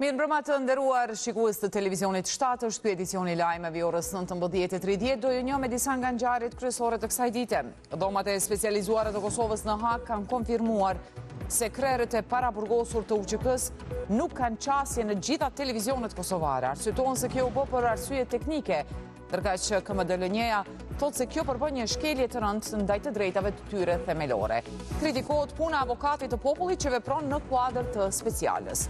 Mirëmbrëma të nderuar shikues të televizionit 7, është ky edicioni i lajmeve i orës 19.30, do ju njoh me disa nga ngjarjet kryesore të kësaj dite. Dhomat e specializuara të Kosovës në Hagë kanë konfirmuar se krerët e paraburgosur të UÇK-së nuk kanë qasje në gjitha televizionet kosovare. Arsyetohen se kjo u bë për arsye teknike, Ndërkaq KMDLNJ-ja thotë se kjo përbën një shkelje të rëndë ndaj të drejtave të tyre themelore. Kritikohet puna e avokatit të popullit që vepron në kuadër të speciales.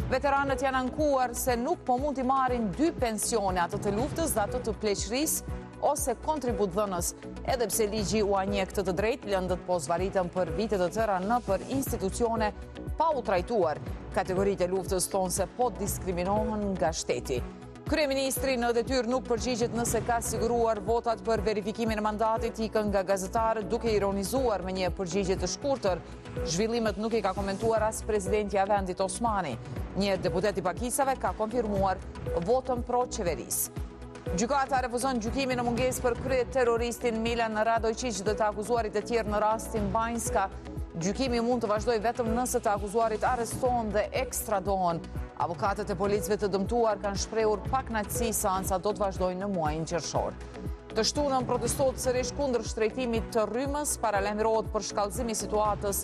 Veteranët janë ankuar se nuk po mund t'i marrin dy pensione, atë të luftës dhe atë të pleqërisë ose kontributdhënës. Edhe pse ligji ua njeh këtë të drejtë, lëndët po zvarriten për vite të tëra nëpër institucione pa u trajtuar. Kategoritë e luftës thonë se po diskriminohen nga shteti. Kryeministri në detyrë nuk përgjigjet nëse ka siguruar votat për verifikimin e mandatit, ikën nga gazetarët duke ironizuar me një përgjigje të shkurtër. Zhvillimet nuk i ka komentuar as presidentja e vendit Osmani. Një deputet i pakicave ka konfirmuar votën pro qeverisë. Gjykata refuzon gjykimin në mungesë për kryeterroristin Milan Radojçiq dhe të akuzuarit e tjerë në rastin Banjska. Gjykimi mund të vazhdojë vetëm nëse të akuzuarit arrestohen dhe ekstradohen. Avokatët e policëve të dëmtuar kanë shprehur pakënaqësi, seanca do të vazhdojë në muajin qershor. Të shtunën protestohet sërish kundër shtrenjtimit të rrymës, paralajmërohet përshkallëzim i situatës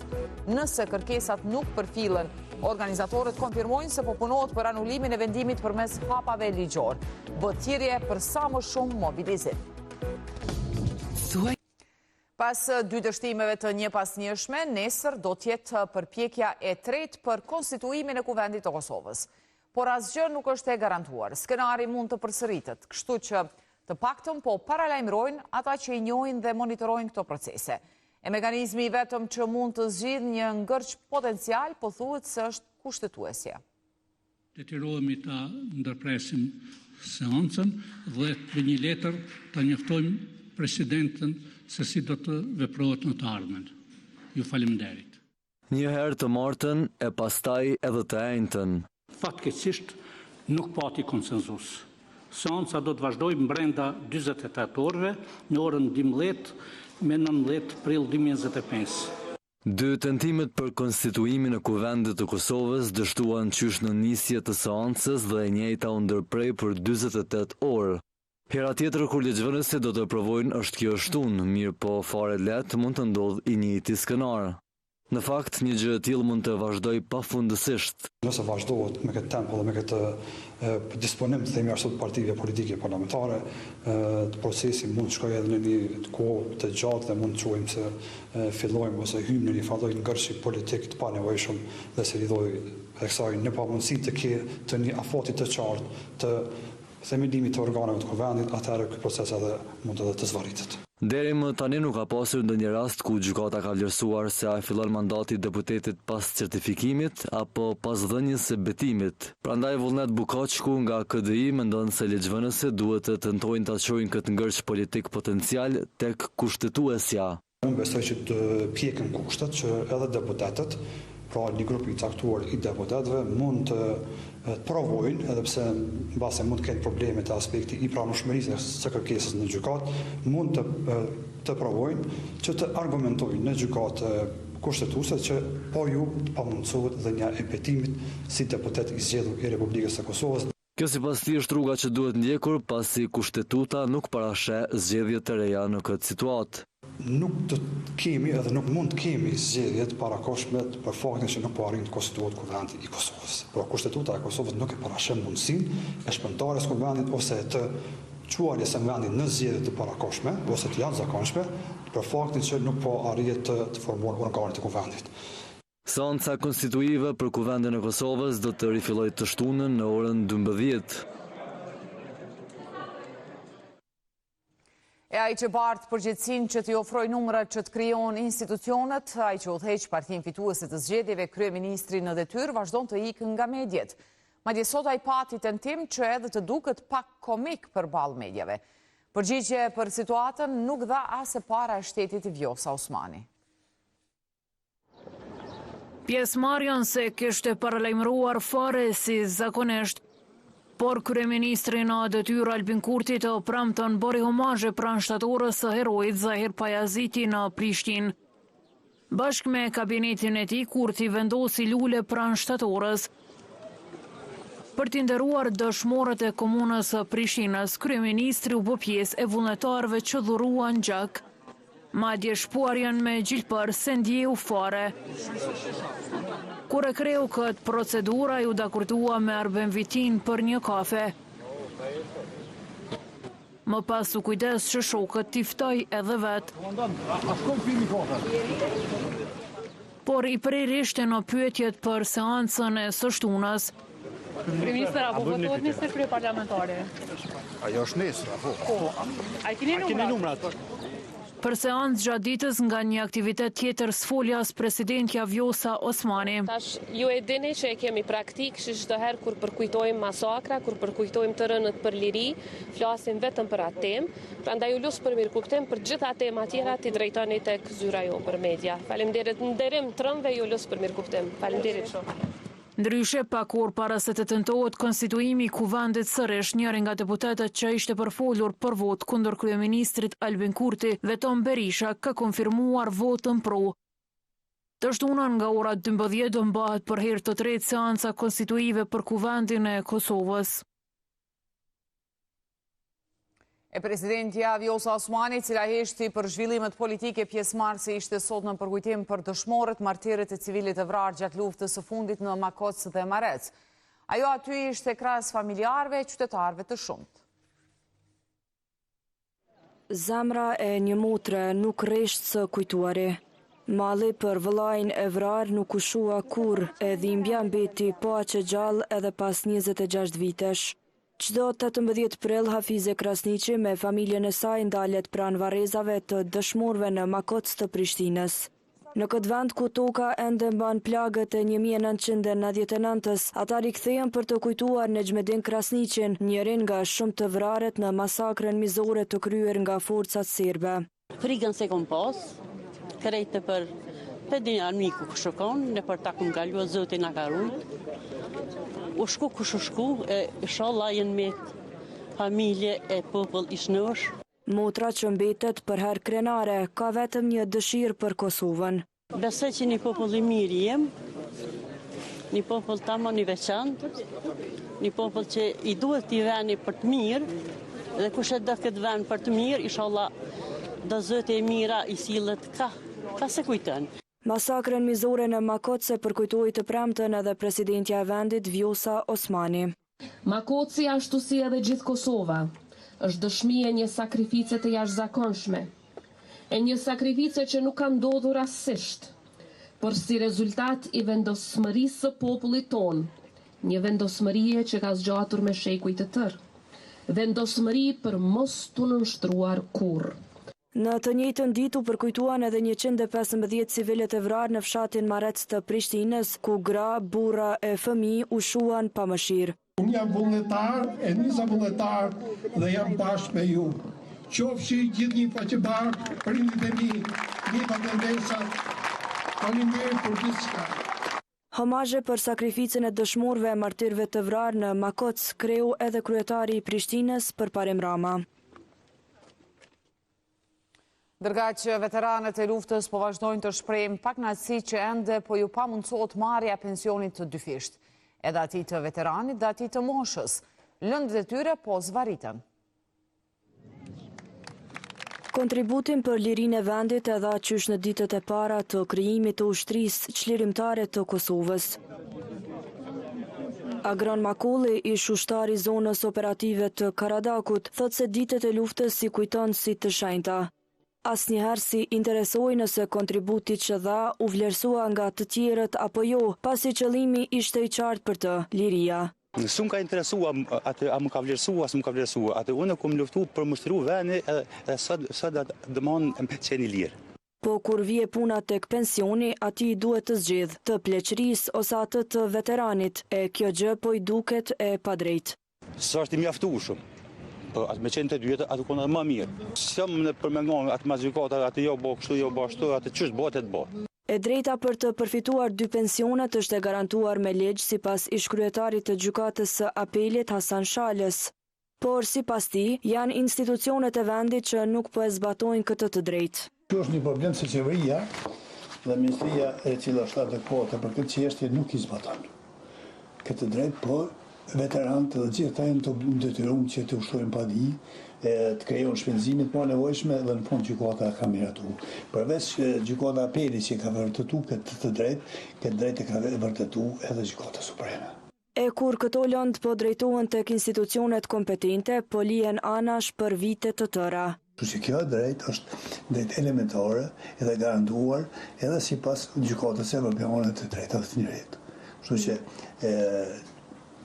nëse kërkesat nuk përfillen. Organizatorët konfirmojnë se po punohet për anulimin e vendimit përmes hapave ligjorë. Bëhet thirrje për sa më shumë mobilizim. Pas dy dështimeve të njëpasnjëshme, nesër do të jetë përpjekja e tretë për konstituimin e Kuvendit të Kosovës. Por asgjë nuk është e garantuar. Skenari mund të përsëritet, kështu që të paktën po paralajmërojnë ata që i njohin dhe monitorojnë këto procese. E mekanizmi i vetëm që mund të zgjidhë një ngërç potencial, po thuhet se është kushtetuesja. Detyrohemi ta ndërpresim seancën dhe me një letër ta njoftojmë presidenten se si do të veprohet në të ardhmen. Ju faleminderit. Një herë të martën e pastaj edhe të enjten. Fatkeqësisht nuk pati konsensus. Seanca do të vazhdojë brenda 48 orëve, në orën 12 me 19 prill 2025. Dy tentimet për konstituimin e Kuvendit të Kosovës dështuan qysh në nisje të seancës dhe e njëjta u ndërpre për 48 orë. Hera tjetër kur ligjvënësit do të provojnë është kjo e shtunë, mirëpo fare lehtë mund të ndodhë i njëjti skenar. Në fakt, një gjë e tillë mund të vazhdojë pafundësisht. Nëse vazhdohet me këtë tempo dhe me këtë disponim, të themi ashtu, të partive politike parlamentare, procesi mund të shkojë edhe në një kohë të gjatë dhe mund të quajmë se fillojmë ose hyjmë në një farë lloj ngërçi politik të panevojshëm dhe si rrjedhojë e kësaj në pamundësi të ke të një afati të qartë të themelimit të organeve të Kuvendit, atëherë ky proces edhe mund edhe të zvarritet. Deri më tani nuk ka pasur ndonjë rast ku gjykata ka vlerësuar se a fillon mandati i deputetit pas certifikimit apo pas dhënies së betimit. Prandaj Vullnet Bukaçku nga KDI mendon se ligjvënësit duhet të tentojnë ta çojnë këtë ngërç politik potencial tek Kushtetuesja. Unë besoj që të pjeken kushtet që edhe deputetët, pra një grup i caktuar i deputetëve mund të provojnë, edhe pse mbase mund të kenë probleme te aspekti i pranueshmërisë së kërkesës në gjykatë, mund të të provojnë që të argumentojnë në gjykatë kushtetuese që po ju pamundësohet dhënia e betimit si deputet i zgjedhur i Republikës së Kosovës. Kjo sipas tij është rruga që duhet ndjekur pasi Kushtetuta nuk parasheh zgjedhje të reja në këtë situatë. Nuk do të kemi edhe nuk mund të kemi zgjedhje të parakohshme për faktin që nuk po arrin të konstituohet Kuvendi i Kosovës. Pra Kushtetuta e Kosovës nuk e parasheh mundësinë e shpërndarjes së Kuvendit ose të çuarjes së vendit në zgjedhje të parakohshme ose të jashtëzakonshme për faktin që nuk po arrihet të të formohen organet e Kuvendit. Seanca konstituive për Kuvendin e Kosovës do të rifillojë të shtunën në orën 12. E ai që bart përgjegjësinë që t'i ofrojë numrat që të krijohen institucionet, ai që udhëheq partinë fituese të zgjedhjeve, kryeministri në detyrë, vazhdon të ikë nga mediet. Madje sot ai pati tentim që edhe të duket pak komik përballë mediave. Përgjigje për situatën nuk dha as e para e shtetit Vjosa Osmani. Pjesëmarrjen s'e kishte paralajmëruar fare si zakonisht, por kryeministri në detyrë Albin Kurti të premten bëri homazhe pranë shtatores së heroit Zahir Pajaziti në Prishtinë. Bashkë me kabinetin e tij, Kurti vendosi lule pranë shtatores. Për t'i nderuar dëshmorët e Komunës së Prishtinës, kryeministri u bë pjesë e vullnetarëve që dhuruan gjak. Madje shpuarjen me gjilpërë s'e ndjeu fare. Kur e kreu këtë procedurë, ai u dakordua me Arben Vitinë për një kafe. Më pas u kujdes që shokët t'i ftojë edhe vetë. Por i prerë ishte në pyetjet për seancën e së shtunës. Kryeministër, a po votohet nesër kryeparlamentari? Ajo është nesër, apo? Po. A i keni numrat? Për seancë gjatë ditës nga një aktivitet tjetër s'foli as presidentja Vjosa Osmani. Tash, ju e dini që e kemi praktikë që çdo herë kur përkujtojmë masakra, kur përkujtojmë të rënët për liri, flasim vetëm për atë temë. Prandaj ju lus për mirëkuptim për gjitha temat tjera t'i drejtoni tek zyra jonë për media. Faleminderit. Në nderim të rënëve ju lus për mirëkuptim. Faleminderit shumë. Ndryshe, pak orë para se të tentohet konstituimi i Kuvendit sërish, njëri nga deputetët që ishte përfolur për votë kundër kryeministrit Albin Kurti, Veton Berisha, ka konfirmuar votën pro. Të shtunën nga ora 12 do mbahet për herë të tretë seanca konstituive për Kuvendin e Kosovës. E presidentja Vjosa Osmani, e cila heshti për zhvillimet politike pjesëmarrëse ishte sot në përkujtim për dëshmorët, martirët e civilët e vrarë gjatë luftës së fundit në Makoc dhe Marec. Ajo aty ishte krahas familjarëve e qytetarëve të shumtë. Zemra e një motre nuk rresht së kujtuari. Malli për vëllain e vrarë nuk u shua kurrë, e dhimbja mbeti po aq e gjallë edhe pas 26 vitesh. Çdo 18 prill Hafize Krasniqi me familjen e saj ndalet pranë varrezave të dëshmorëve në Makoc të Prishtinës. Në këtë vend ku toka ende mban plagët e 1999-ës, ata rikthehen për të kujtuar Nexhmedin Krasniqin, njërin nga shumë të vrarët në masakrën mizore të kryer nga forcat serbe. Frigën s'e kom pas, krejt nëpër, pe din armiku kush u kon, nëpër ta kum kalu, Zoti na ka rujt. U shku kush u shku, e ishalla jenë met familje e popull i shnosh. Motra që mbetet përherë krenare, ka vetëm një dëshirë për Kosovën. Besoj që një popull i mirë jem, një popull tamam i veçantë, një popull që i duhet këtij veni për të mirë, dhe kush e do këtë vend për të mirë, ishalla do Zoti e mira i sillet ka, ka s'e kujton. Masakrën mizore në Makoc e përkujtoi të premten edhe presidentja e vendit Vjosa Osmani. Makoci, ashtu si edhe gjithë Kosova, është dëshmi e një sakrifice të jashtëzakonshme, e një sakrifice që nuk ka ndodhur rastësisht, por si rezultat i vendosmërisë së popullit tonë, një vendosmërie që ka zgjatur me shekuj të tërë, vendosmëri për mos t'u nënshtruar kurrë. Në të njëjtën ditë u përkujtuan edhe 115 civilët e vrarë në fshatin Marec të Prishtinës, ku gra, burra e fëmijë u shuan pa mëshirë. Unë jam vullnetar, e nisa vullnetar dhe jam bashkë me ju. Qofshi gjithnjë faqebardhë, prindit e mi, nipat e mbesat, faleminderit për gjithçka. Homazhe për sakrificën e dëshmorëve e martirëve të vrarë në Makoc kreu edhe kryetari i Prishtinës, Përparim Rama. Ndërkaq veteranët e luftës po vazhdojnë të shprehin pakënaqësi që ende po ju pamundësohet marrja e pensionit të dyfishtë, edhe atij të veteranit dhe atij të moshës. Lëndët e tyre po zvarriten. Kontributin për lirinë e vendit e dha qysh në ditët e para të krijimit të ushtrisë çlirimtare të Kosovës. Agron Makolli, ish ushtar i zonës operative të Karadakut, thotë se ditët e luftës i kujton si të shenjta. Asnjëherë s'i interesoi nëse kontributi që dha u vlerësua nga të tjerët apo jo, pasi qëllimi ishte i qartë për të, liria. S'më ka interesu atë a më ka vlerësu a s'më ka vlerësu atë unë kom luftu për m'u çliru veni edhe sot sot domthon me qenë i lirë. Po kur vije puna tek pensioni, atij i duhet të zgjedhë, të pleqërisë ose atë të veteranit, e kjo gjë po i duket e padrejtë. S'është i mjaftueshëm. Po atë me qenë të dyja atë kon edhe më mirë. S'jam unë për me nga atë mas gjykata atë jo bo kështu jo bo ashtu atë qysh bëhet le të bëhet. E drejta për të përfituar dy pensionet është e garantuar me ligj sipas ish-kryetarit të Gjykatës së Apelit Hasan Shalës. Por, sipas tij, janë institucionet e vendit që nuk po e zbatojnë këtë të drejtë. Ky është një problem se qeveria dhe ministria e cila është adekuate për këtë çështje nuk i zbaton këtë të drejtë, por. Veteranët dhe gjithë ata janë të detyruar që të ushtrojnë padi, e të krijojnë shpenzimet e nevojshme dhe në fund gjykata e ka miratu. Përveç gjykata e apelit që ka vërtetu këtë të drejtë, këtë drejtë e ka vërtetu edhe gjykata supreme. E kur këto lëndë po drejtohen tek institucionet kompetente, po lihen anash për vite të tëra. Kështu që kjo e drejtë është drejtë elementare edhe e garantuar edhe sipas Gjykatës Evropiane të Drejtave të Njeriut. Kështu që e,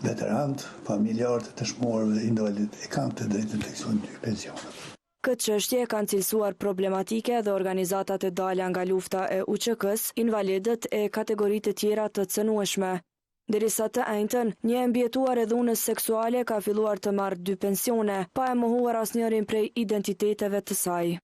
veteranët, familjarët e dëshmorëve, invalidët e kanë të drejtën të gëzojnë dy pensionet. Këtë çështje e kanë cilësuar problematike edhe organizatat e dala nga lufta e UÇK-së, invalidët e kategori të tjera të cenueshme. Derisa të enjten, një e mbijetuar e dhunës seksuale ka filluar të marrë dy pensione, pa e mohuar asnjërin prej identiteteve të saj.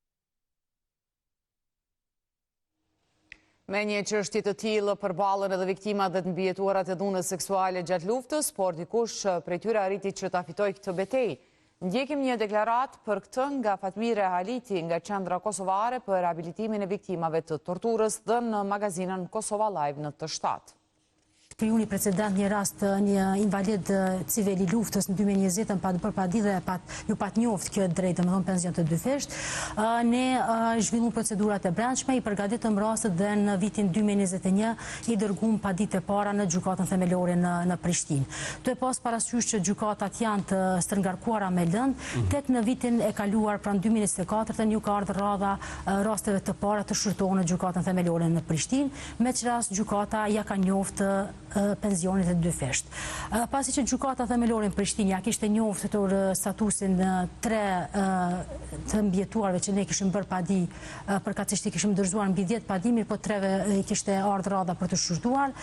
Me një çështje të tillë përballen edhe viktimat dhe të mbijetuarat e dhunës seksuale gjatë luftës, por dikush prej tyre arriti që ta fitojë këtë betejë. Ndjekim një deklaratë për këtë nga Fatmire Haliti nga Qendra Kosovare për Rehabilitimin e Viktimave të Torturës dhënë në magazinën Kosova Live në T7. Kriju një precedent një rast një invalid civil i luftës në 2020-ën pat bërë padi dhe pat, ju pat njoft kjo e drejtë, domethënë pension të dyfisht. Ne zhvillum procedurat e brendshme, i përgatitëm rastet dhe në vitin 2021 i dërgum paditë e para në gjykatën themelore në, në Prishtinë. Tu e pas parasysh që gjykatat janë të stërngarkuara me lëndë, mhm. tek në vitin e kaluar, pra në 2024-ën, ju ka ardhë radha rasteve të para të shqyrtohen në gjykatën themelore në Prishtinë, me ç'rast gjykata ia ka njoftë penzionin e dyfishtë. Pasi që gjykata themelore në Prishtinë ia kishte njoftur statusin tre të mbijetuarve që ne kishim bërë padi, përkatësisht i kishim dorëzuar mbi 10 padi, mirëpo treve i kishte ardhë radha për të shqyrtuar,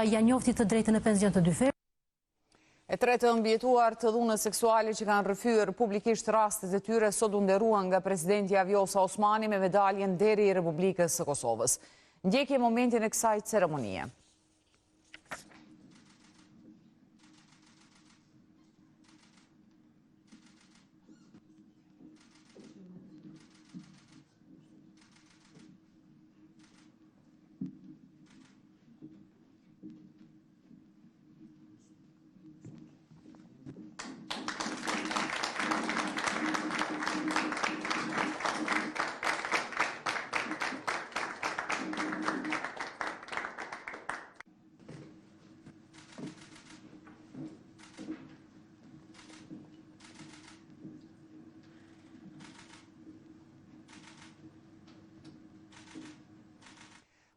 ia njofti të drejtën e penzion të dyfishtë. E tre të mbijetuar të dhunës seksuale që kanë rrëfyer publikisht rastet e tyre sot u nderuan nga presidentja Vjosa Osmani me medaljen Nderi i Republikës së Kosovës. Ndjekim momentin e kësaj ceremonie.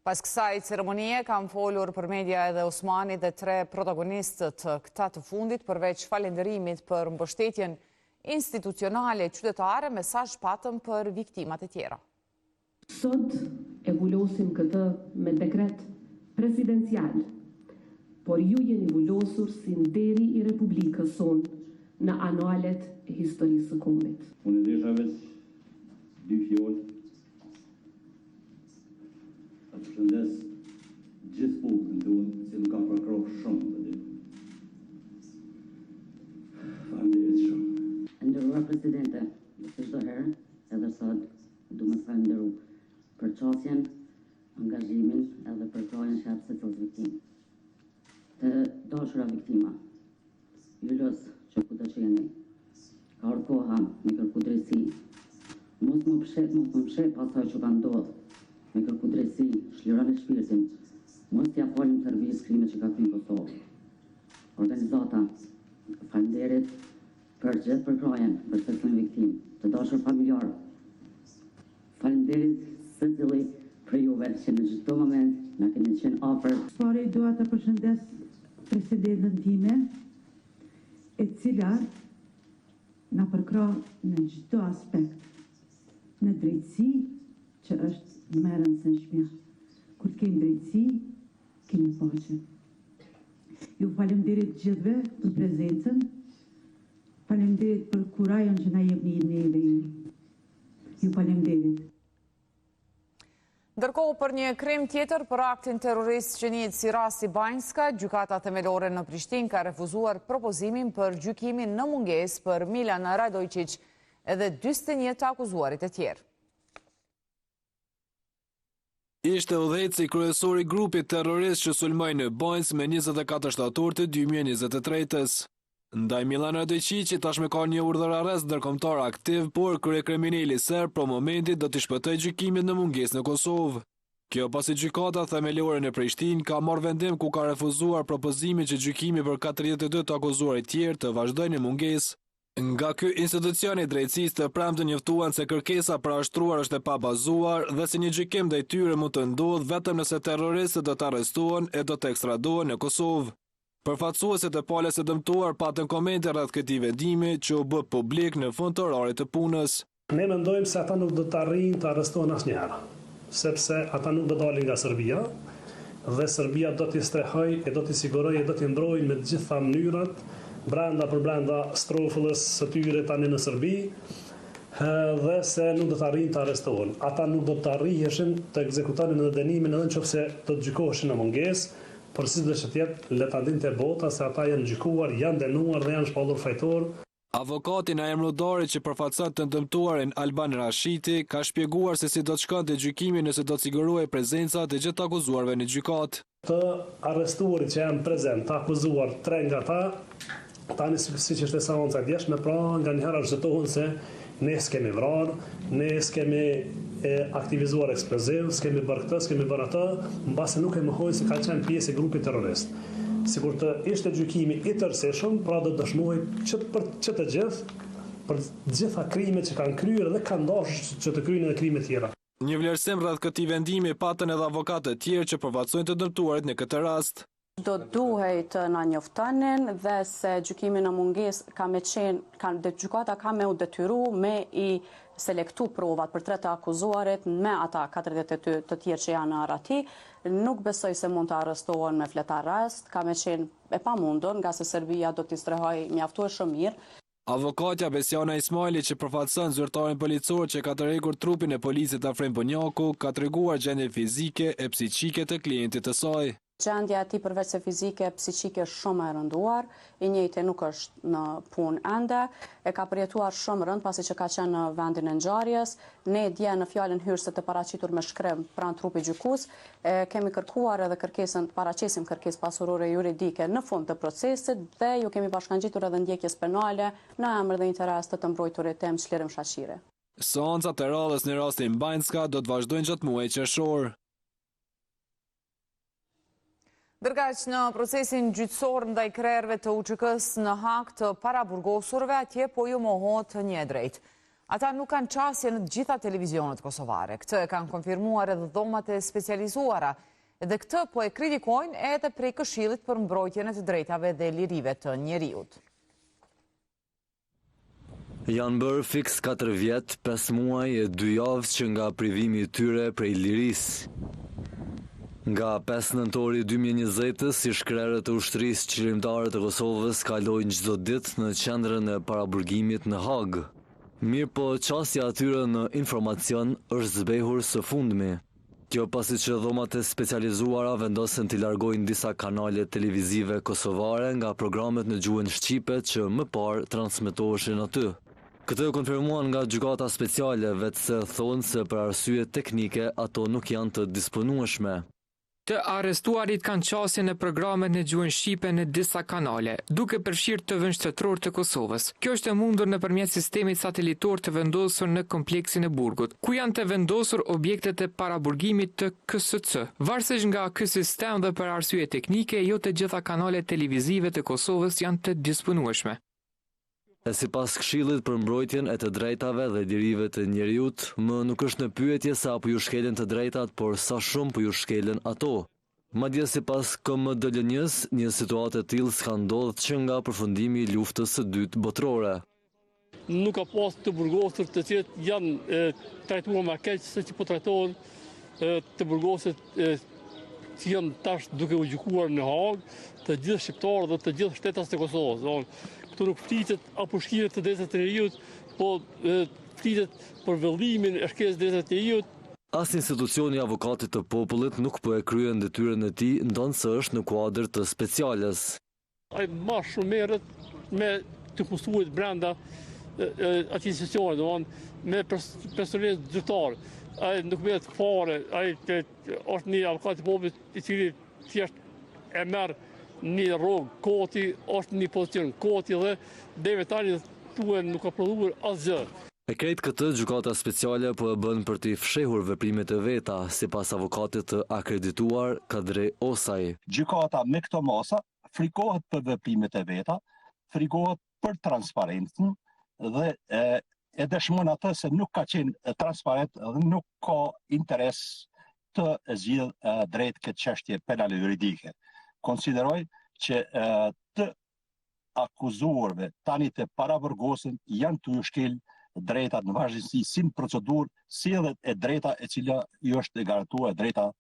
Pas kësaj ceremonie kanë folur për media edhe Osmani dhe tre protagonistët këta të fundit përveç falënderimit për mbështetjen institucionale qytetare, mesazh patën për viktimat e tjera. Sot e vulosim këtë me dekret presidencial, por ju jeni vulosur si nderi i Republikës sonë në analet e historisë së kombit. Unë desha veç dy fjalë Ta përshëndes gjithë popullin tonë, i cili më ka përkrahur shumë këtë ditë. Faleminderit shumë. E nderuar Presidente, si çdo herë, edhe sot, du me të falënderu për qasjen, angazhimin edhe përkrahjen që jep secilës viktimë. Të dashura viktima, Ju lus që kudo që jeni. Ka ardhë koha me kërku drejtësi. Mos m'u mshef, mos m'u mshef pas asaj që ka ndodhë. Me kërku drejtësi, shlironi shpirtin. Mos t'ia falim Serbisë krimet që ka kry në Kosovë. Organizata, faleminderit për gjithë përkrahjen për secilën viktimë. Të dashur familjarë, faleminderit secilit prej juve që në çdo moment na keni qenë afër. Së pari dua të përshëndes presidenten time, e cila na përkrah në çdo aspekt, në drejtësi që është më e rëndësishmja. Kur të kemi drejtësi, kemi paqe. Ju faleminderit gjithëve për prezencën, faleminderit për kurajon që na jepni neve ju. Ju faleminderit. Ndërkohë për një krim tjetër për aktin terrorist që njihet si rasti Banjska, Gjykata Themelore në Prishtinë ka refuzuar propozimin për gjykimin në mungesë për Milan Radojçiq edhe 41 të akuzuarit e tjerë. Ishte udhëheqësi kryesor i grupit terrorist që sulmoi në Banjskë me 24 shtator të 2023-ës. Ndaj Millan Radoiçiqit tashmë ka një urdhërarrest ndërkombëtar aktiv, por kryekrimineli serb për momentin do t'i shpëtojë gjykimit në mungesë në Kosovë. Kjo pasi Gjykata Themelore në Prishtinë ka marrë vendim ku ka refuzuar propozimin që gjykimi për 42 të akuzuarit tjerë të vazhdojë në mungesë. Nga ky institucion i drejtësisë të premten njoftuan se kërkesa parashtruar është e pabazuar dhe se një gjykim ndaj tyre mund të ndodhë vetëm nëse terroristët do të arrestohen e do të ekstradohen në Kosovë. Përfaqësuesit e palës së dëmtuar patën komente rreth këtij vendimi që u bë publik në fund të orarit të punës. Ne mendojmë se ata nuk do të arrijnë të arrestohen asnjëherë, sepse ata nuk do dalin nga Serbia dhe Serbia do t'i strehojë e do t'i sigurojë e do t'i mbrojë me të gjitha mënyrat brenda për brenda strofullës së tyre tani në Serbi dhe se nuk do të arrijnë të arrestohen. Ata nuk do të arriheshin të ekzekutonin edhe dënimin edhe në qoftë se do të gjykoheshin në mungesë, por sido që të jetë, le ta dinte bota se ata janë gjykuar, janë dënuar dhe janë shpallur fajtorë. Avokati Naim Rudari që përfaqëson të dëmtuarin Alban Rashiti, ka shpjeguar se si do të shkonte gjykimi nëse do të sigurohej prezenca e të gjithë të akuzuarve në gjykatë. Të arrestuarit që janë prezent, të akuzuar, tre nga ta, tani siç ishte seanca e djeshme, pra nganjëherë arsyetohen se ne s'kemi vrarë, ne s'kemi aktivizuar eksploziv, s'kemi bërë këtë, s'kemi bërë atë, mbase nuk e mohojnë se kanë qenë pjesë e grupit terrorist. Sikur të ishte gjykimi i tërësishëm, pra do të dëshmohej që për që të gjithë, për të gjitha krimet që kanë kryer dhe kanë dashur që të kryejnë edhe krime tjera. Një vlerësim rreth këtij vendimi patën edhe avokatë të tjerë që përfaqësojnë të dëmtuarit në këtë rast. Do duhej të na njoftonin dhe se gjykimi në mungesë ka me qenë, ka, gjykata ka me u detyru me i selektu provat për tre të akuzuarit me ata 42 të tjerë që janë në arrati. Nuk besoj se mund të arrestohen me fletarrest, ka me qenë e pamundur, ngase Serbia do t'i strehojë mjaftueshëm mirë. Avokatja Besiana Ismajli që përfaqëson zyrtarin policor që ka tërhequr trupin e policit Afrim Bunjaku, ka treguar gjendjen fizike e psiqike të klientit të saj. Gjendja e tij përveç se fizike, psiqike është shumë e rënduar, i njëjti nuk është në punë ende, e ka përjetuar shumë rëndë pasi që ka qenë në vendin e ngjarjes. Ne dje në fjalën hyrëse të paraqitur me shkrim pranë trupit gjykues, e kemi kërkuar edhe kërkesën, paraqesim kërkesë pasurore juridike në fund të procesit dhe ju kemi bashkangjitur edhe ndjekjes penale në emër dhe interes të të mbrojturit tim Çlirim Shaqiri. Seancat e radhës në rastin Banjska do të vazhdojnë gjatë muajit qershor. Ndërkaq në procesin gjyqësor ndaj krerëve të UÇK-së në Hagë të paraburgosurve, atje po ju mohohet një e drejtë. Ata nuk kanë qasje në të gjitha televizionet kosovare. Këtë e kanë konfirmuar edhe dhomat e specializuara. Dhe këtë po e kritikojnë edhe prej Këshillit për mbrojtjen e të drejtave dhe lirive të njeriut. Janë bërë fiks katër vjet, pesë muaj e dy javë që nga privimi i tyre prej lirisë. Nga 5 nëntori 2020-ës, ish-krerët e Ushtrisë Çlirimtare të Kosovës kalojnë çdo ditë në qendrën e paraburgimit në Hagë. Mirëpo, qasja e tyre në informacion është zbehur së fundmi. Kjo pasi që dhomat e specializuara vendosën t'i largojnë disa kanale televizive kosovare nga programet në gjuhën shqipe që më parë transmetoheshin aty. Këtë e konfirmuan nga Gjykata Speciale, veçse thonë se për arsye teknike ato nuk janë të disponueshme. Të arrestuarit kanë qasje në programet në gjuhën shqipe në disa kanale, duke përfshirë TV-në shtetëror të Kosovës. Kjo është e mundur nëpërmjet sistemit satelitor të vendosur në kompleksin e burgut, ku janë të vendosur objektet e paraburgimit të KSC. Varësisht nga ky sistem dhe për arsye teknike, jo të gjitha kanalet televizive të Kosovës janë të disponueshme. E sipas Këshillit për Mbrojtjen e të Drejtave dhe Lirive të Njeriut, më nuk është në pyetje se a po ju shkelen të drejtat, por sa shumë po ju shkelen ato. Madje sipas KMDLNJ-së, një situatë e tillë s'ka ndodhur që nga përfundimi i Luftës së Dytë Botërore. Nuk ka pas të burgosur të cilët janë trajtuar ma keq se që po trajtohen të burgosurit që janë tash duke u gjykuar në Hagë, të gjithë shqiptarë dhe të gjithë shtetas të Kosovës. Këtu nuk flitet apo shkelje të drejtave të njeriut, po flitet për vëllimin e shkeljes të drejtave të njeriut. As institucioni i Avokatit të Popullit nuk po e kryen detyrën e tij, ndonëse është në kuadër të Speciales. Ai ma shumë merret me të punësuarit brenda. atij institucioni, domethënë me personel zyrtar. Ai nuk merret fare, ai është një avokat i popullit i cili thjesht e merr një rrogë koti, është një pozicion koti dhe deri tani thue nuk ka prodhuar asgjë. E krejt këtë Gjykata Speciale po e bën për t'i fshehur veprimet e veta, sipas avokatit të akredituar, Kadri Osaj. Gjykata me këto masa frikohet për veprimet e veta, frikohet për transparencën dhe e, e dëshmon atë se nuk ka qenë transparent dhe nuk ka interes të zgjidh drejt këtë çështje penale juridike. Konsideroj që të akuzuarve tani të paraburgosun janë tu ju shkel drejtat në vazhdimësi si në procedurë, si edhe e drejta e cila ju është e garantuar e drejta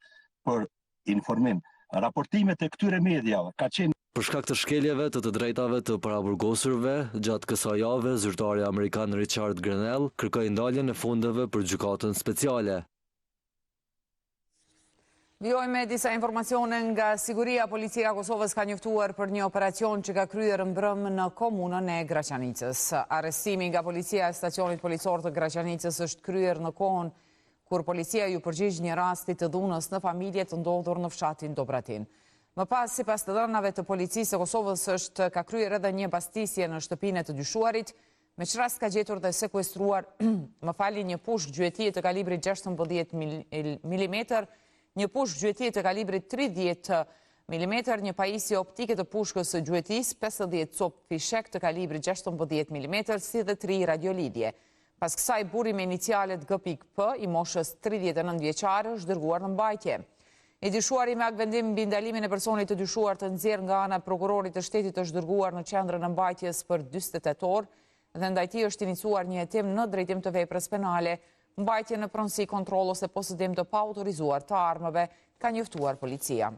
për informim. Raportimet e këtyre mediave ka qenë Për shkak të shkeljeve të të drejtave të paraburgosurve, gjatë kësaj jave zyrtari amerikan Richard Grenell kërkoi ndaljen e fondeve për Gjykatën Speciale. Vijojmë me disa informacione nga siguria. Policia e Kosovës ka njoftuar për një operacion që ka kryer mbrëmë në komunën e Graçanicës. Arrestimi nga policia e stacionit policor të Graçanicës është kryer në kohën kur policia iu përgjigj një rasti të dhunës në familje të ndodhur në fshatin Dobratin. Më pas, sipas të dhënave të policisë së Kosovës, është ka kryer edhe një bastisje në shtëpinë e të dyshuarit, me ç'rast ka gjetur dhe sekuestruar, më falni, një pushkë gjuetie të kalibrit 16 mm, një pushkë gjuetie të kalibrit 30 mm, një pajisje optike të pushkës së gjuetisë, 50 copë fishek të kalibrit 16 mm, si dhe 3 radiolidhje. Pas kësaj, burri me inicialet G.P. i moshës 39 vjeçare është dërguar në mbajtje. I dyshuari me aktvendim mbi ndalimin e personit të dyshuar të nxjerrë nga ana e prokurorit të shtetit është dërguar në qendrën e mbajtjes për 48 orë dhe ndaj tij është iniciuar një hetim në drejtim të veprës penale, mbajtje në pronësi, kontroll ose posedim të paautorizuar të armëve, ka njoftuar policia.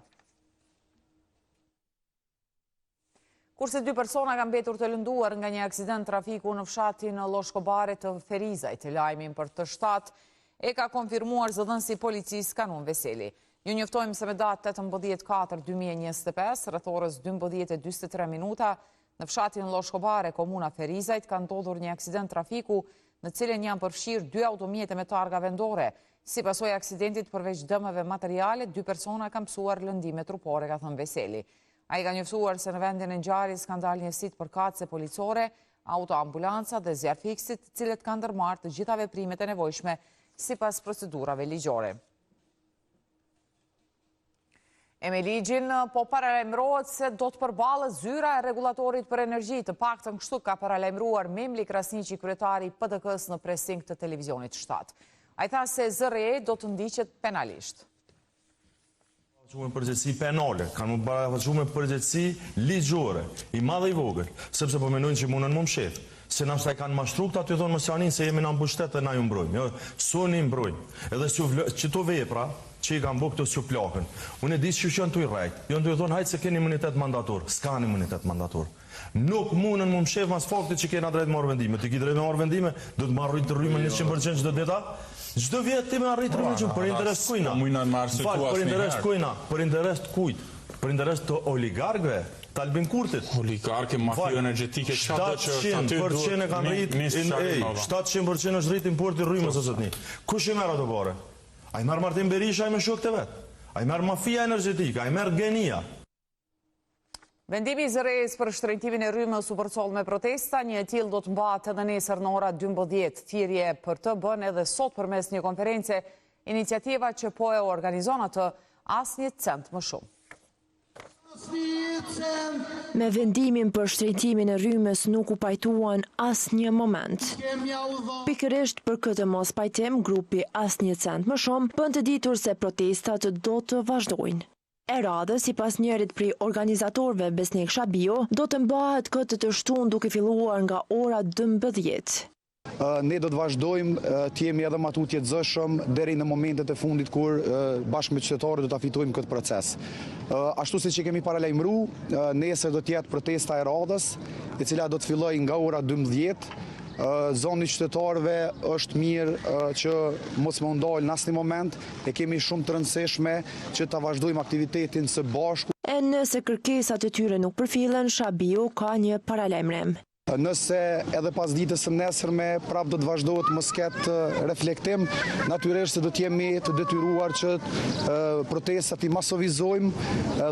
Kurse dy persona kanë mbetur të lënduar nga një aksident trafiku në fshatin Lloshkobare të Ferizajt. Lajmin për T 7 e ka konfirmuar zëdhënësi i policisë Kanun Veseli. Ju njoftojmë se me datë 18.4.2025, rreth orës 12.43 minuta, në fshatin Lloshkobare, komuna Ferizajt, ka ndodhur një aksident trafiku në cilin janë përfshirë dy automjete me targa vendore. Si pasojë e aksidentit përveç dëmeve materiale, dy persona kanë pësuar lëndime trupore, ka thënë Veseli. Ai ka njoftuar se në vendin e ngjarjes kanë dalë njësitë përkatëse policore, autoambulanca dhe zjarrfikësit, të cilët kanë ndërmarrë të gjitha veprimet e nevojshme sipas procedurave ligjore. E me ligjin po paralajmërohet se do të përballet zyra e rregullatorit për energji, të paktën kështu ka paralajmëruar Memli Krasniqi, kryetari i PDK-së në Pressing të televizionit 7. Ai tha se ZRRE do të ndiqet penalisht. Ballafaqu me përgjegjësi penale, kanë m'u ballafaqu me përgjegjësi ligjore, i madh e i vogël, sepse po mendojnë që mundën m'u mshef, se nashta i kanë mashtru këta tu thonë mos janin se jemi na në pushtet dhe na ju mbrojmë, jo, s'un i mbrojmë, edhe s'ju vlë, qito vepra që i kanë bo këto s'ju plaken. Unë e di qysh janë tu i rrejt, janë tu i thonë hajt se keni imunitet mandator, s'kanë imunitet mandator. Nuk mundën m'u mshef mas faktit që kena drejt marrë vendime. Ti ki drejt me marrë vendime, do të marrë rrit rrymën 100% çdo ditë a? Çdo vjet ti me rrit rrymën 100 për interes të kujna? Fal, për interes të kujna? Për interes të kujt? Për interes të oligarkëve, të Albin Kurtit. Oligarke, mafia energjetike, çfarë do që është aty duhet e kanë rrit, ej, 700% është rrit importi i rrymës o zotni. Kush i merr ato pare? A i merr Martin Berisha me shokët e vet? A i merr mafia energjetike? A i merr GEN-I-ja? Vendimi i ZRRE-së për shtrenjtimin e rrymës u përcoll me protesta, një e tillë do të mbahet edhe nesër në ora 12. Thirrje për të bën edhe sot përmes një konference, iniciativa që po e organizon atë asnjë cent më shumë. Me vendimin për shtrenjtimin e rrymës nuk u pajtuan asnjë moment. Pikërisht për këtë mospajtim, grupi Asnjë cent më shumë bën të ditur se protestat do të vazhdojnë. E radhës, sipas njërit prej organizatorëve Besnik Shabiu, do të mbahet këtë të shtunë duke filluar nga ora 12. Ne do të vazhdojmë të jemi edhe ma tutje të zëshëm deri në momentet e fundit kur bashkë me qytetarët do ta fitojmë këtë proces. Ashtu siç e kemi paralajmëru, nesër do të jetë protesta e radhës, e cila do të fillojë nga ora 12. Zoni i qytetarëve është mirë që mos me u ndalë në asnjë moment, E kemi shumë të rëndësishme që ta vazhdojmë aktivitetin së bashku. E nëse kërkesat e tyre nuk përfillen, Shabiu ka një paralajmërim. Nëse edhe pas ditës së nesërme prapë do të vazhdohet mos ketë reflektim, natyrisht se do të jemi të detyruar që protestat t'i masovizojmë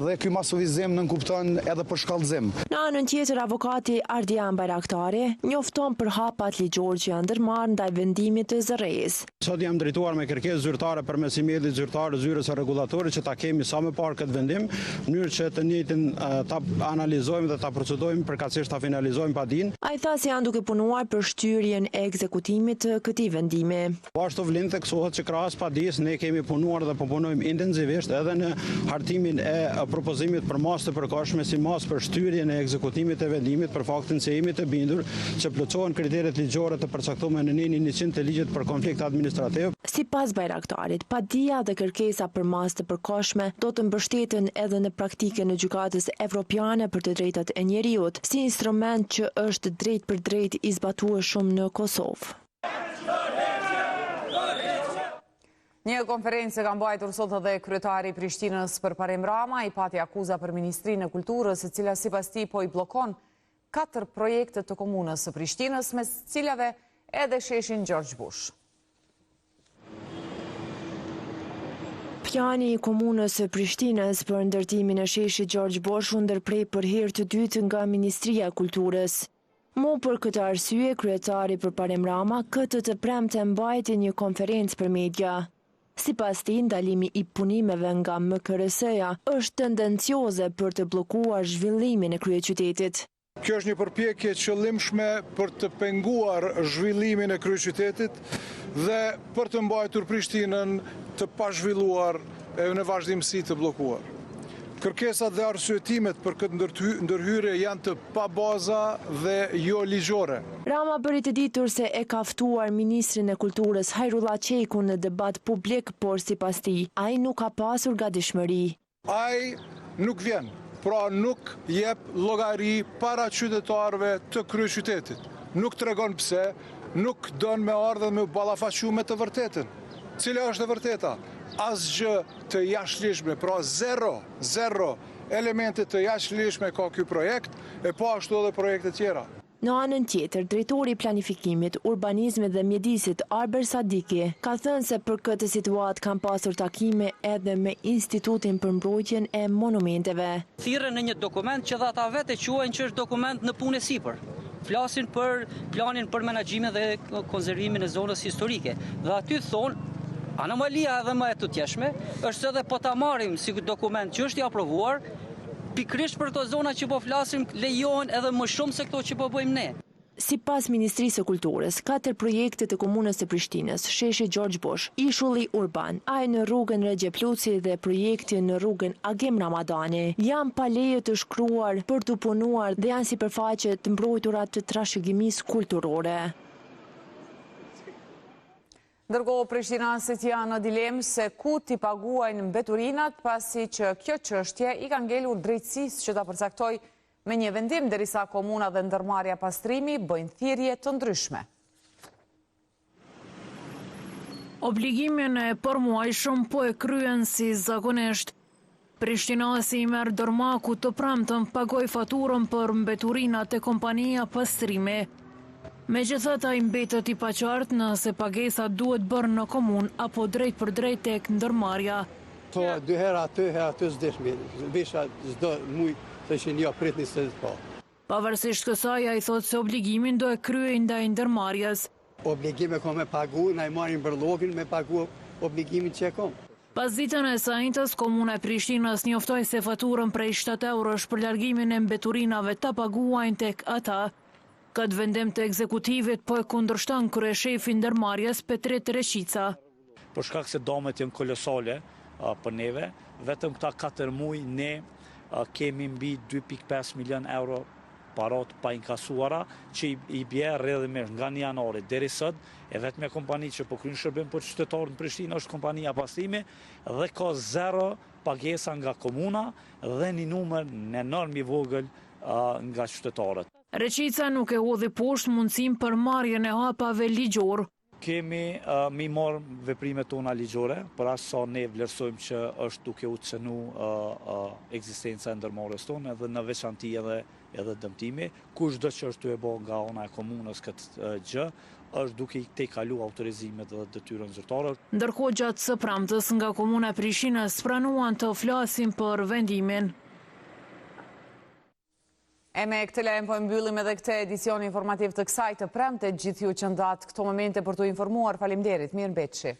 dhe ky masovizim nënkupton edhe përshkallëzim. Në anën tjetër, avokati Ardian Bajraktari njofton për hapat ligjorë që janë ndërmarrë ndaj vendimit të ZRrE-së. Sot jam drejtuar me kërkesë zyrtare përmes emailit zyrtar zyrës së rregullatorit që ta kemi sa më parë këtë vendim, në mënyrë që të njëjtin ta analizojmë dhe ta procedojmë, përkatësisht ta finalizojmë padinë. Ai tha se janë duke punuar për shtyrjen e ekzekutimit të këtij vendimi. Po ashtu vlen theksohet që krahas padisë ne kemi punuar dhe po punojmë intensivisht edhe në hartimin e propozimit për masë të përkohshme si masë për shtyrjen e ekzekutimit të vendimit për faktin se jemi të bindur që plotësohen kriteret ligjore të përcaktuara në nenin 100 të ligjit për konflikt administrativ. Sipas Bajraktarit, padia dhe kërkesa për masë të përkohshme do të mbështeten edhe në praktikën e Gjykatës Evropiane për të Drejtat e Njeriut, si instrument që është drejtpërdrejt i zbatueshëm në Kosovë. Një konferencë ka mbajtur sot edhe kryetari i Prishtinës Përparim Rama, ai pati akuza për Ministrinë e Kulturës, e cila sipas tij po i bllokon katër projekte të komunës së Prishtinës, mes cilave edhe sheshin George Bush. Plani i komunës së Prishtinës për ndërtimin e sheshit George Bush u ndërpre për herë të dytë nga Ministria e Kulturës. Mu për këtë arsye, kryetari Përparim Rama këtë të premte mbajti një konferencë për media. Sipas tij, ndalimi i punimeve nga MKRS-ja është tendencioze për të bllokuar zhvillimin e kryeqytetit. Kjo është një përpjekje e qëllimshme për të penguar zhvillimin e kryeqytetit dhe për të mbajtur Prishtinën të pazhvilluar e në vazhdimësi të bllokuar. Kërkesat dhe arsyetimet për këtë ndërhyrje janë të pabaza dhe jo ligjore. Rama bëri të ditur se e ka ftuar ministrin e Kulturës Hajrullah Çekun në debat publik, por sipas tij, ai nuk ka pasur gatishmëri. Ai nuk vjen, pra nuk jep llogari para qytetarëve të kryeqytetit. Nuk tregon pse, nuk don me ardhë dhe me u ballafaqu me të vërtetën. Cila është e vërteta? Asgjë të jashtëligjshme, pra zero, zero elemente të jashtëligjshme ka ky projekt, e po ashtu edhe projekte tjera. Në anën tjetër, drejtori i Planifikimit, Urbanizmit dhe Mjedisit, Arber Sadiki, ka thënë se për këtë situatë kanë pasur takime edhe me Institutin për Mbrojtjen e Monumenteve. Thirren në një dokument që dhe ata vetë e quajnë që është dokument në punë e sipër. Flasin për planin për menaxhimin dhe konservimin e zonës historike. Dhe aty thonë, anomalia edhe më e tutjeshme, është se edhe po ta marrim si dokument që është i aprovuar, Pikërisht për këto zona që po flasim lejohen edhe më shumë se këto që po bëjmë ne. Sipas Ministrisë së Kulturës, katër projekte të Komunës së Prishtinës, Sheshi Xhorxh Bush, Ishulli Urban, ai në rrugën Rexhep Luci dhe projekti në rrugën Agim Ramadani, janë pa leje të shkruar për t'u punuar dhe janë sipërfaqe të mbrojtura të trashëgimisë kulturore. Ndërkohë, prishtinasit janë në dilemë se ku t'i paguajnë mbeturinat, pasi që kjo çështje i ka ngelur drejtësisë që ta përcaktojë me një vendim, derisa komuna dhe ndërmarrja Pastrimi bëjnë thirrje të ndryshme. Obligimin e përmuajshëm po e kryen si zakonisht. Prishtinasi Imer Dërmaku të premten pagoi faturën për mbeturinat te kompania Pastrimi. Megjithatë ai mbetet i paqartë nëse pagesa duhet bërë në komunë apo drejtpërdrejt tek ndërmarrja. Po dy herë aty, herë aty s'dish mirë. Visha çdo muj, thoshin jo pritni se po. Pavarësisht kësaj, ai thotë se obligimin do e kryejë ndaj ndërmarrjes. Obligim e kom me pagu, na i marrim bërllogin me pagu obligimin që e kom. Pasditen e së enjtes, Komuna e Prishtinës njoftoi se faturën prej shtatë eurosh për largimin e mbeturinave ta paguajnë tek ata. Këtë vendim të ekzekutivit po e kundërshton kryeshefi i ndërmarrjes Petrit Reçica. Për shkak se damet janë kolosale për neve, vetëm këta katër muaj ne kemi mbi 2.5 milion euro para të painkasuara, që i bie rrjedhimisht nga një janari deri sot, e vetmja kompani që po kryen shërbim për qytetarët në Prishtinë është kompania Pastrimi dhe ka zero pagesa nga komuna dhe një numër enorm i vogël nga qytetarët. Reçica nuk e hodhi poshtë mundësinë për marrjen e hapave ligjorë. Kemi me i marrë veprimet tona ligjore, për aq sa ne vlerësojmë që është duke u cenu ekzistenca e ndërmarrjes tonë edhe në veçanti edhe edhe dëmtimi. Kushdo që është tu e bo nga ana e komunës këtë gjë, është duke i tejkalu autorizimet dhe detyrën zyrtare. Ndërkohë gjatë së premtes nga Komuna e Prishtinës pranuan të flasin për vendimin. E me këtë lajm po e mbyllim edhe këtë edicion informativ të kësaj të premte, gjithë ju që ndatë këto momente për t'u informuar, faleminderit, mirë mbetshi.